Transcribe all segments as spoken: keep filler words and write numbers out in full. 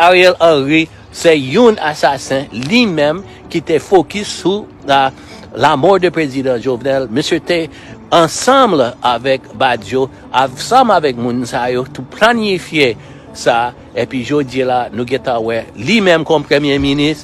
Ariel Henry se youn asasen li menm ki te fokis sou la, la mort de prezidan Jovenel. Misye te ansanm avèk Badio, ansanm avèk moun sa yo, tou planifye sa. Epi jodi la, nou gentan wè li menm kòm premye minis,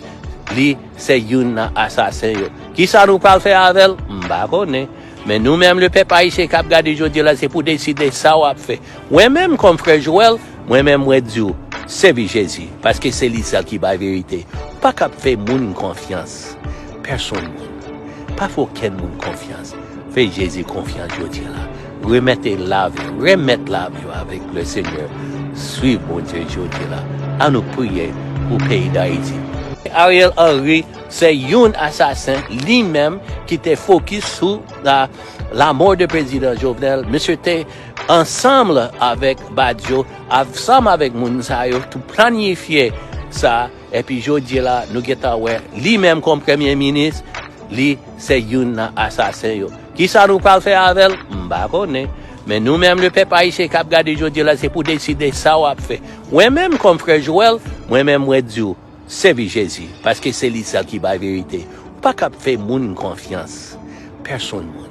li se youn nan asasen yo. Kisa nou pral fè avè l? M pa konnen. Men nou menm, lepèp ayisyen k ap gade jodi la, se pou deside sa w ap fè. Mwen menm, kòm frè Joel, mwen menm, mwen di w, sèvi Jezi, paske se li sèl ki bay verite. Ou pa kab fè moun konfyans. Pèsonn moun. Pa fè okenn moun konfyans. Fè Jezi konfyans jodi la. Remèt lavi, remèt lavi avèk le Senyè. Swiv Bondye jodi la. An nou priye pou peyi Dayiti. Ariel Henry se youn asasen li menm ki te fokis sou la, la mort de prezidan Jovenel. Misye te ansanm avèk Badio, ansanm avèk moun sa yo, tou planifye sa. Epi jodi la, nou gentan wè li menm kòm premye minis, li se youn nan asasen yo. Kisa nou pral fè avè l? M pa konnen. Men nou menm, lepèp ayisyen k ap gade jodi la, se pou deside sa w ap fè. Mwen menm, kòm frè Joel, mwen menm, mwen di w, sèvi Jezi, paske se li sèl ki bay verite. Ou pa kab fè moun konfyans. Pèsonn moun.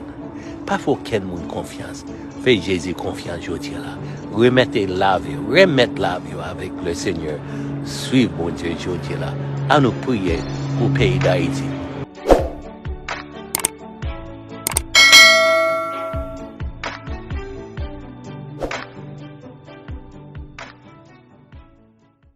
Pa fè okenn moun konfyans. Fè Jezi konfyans jodi la. Remèt lavi, remèt lavi avèk le Senyè. Swiv Bondye jodi la. An nou priye pou peyi Dayiti.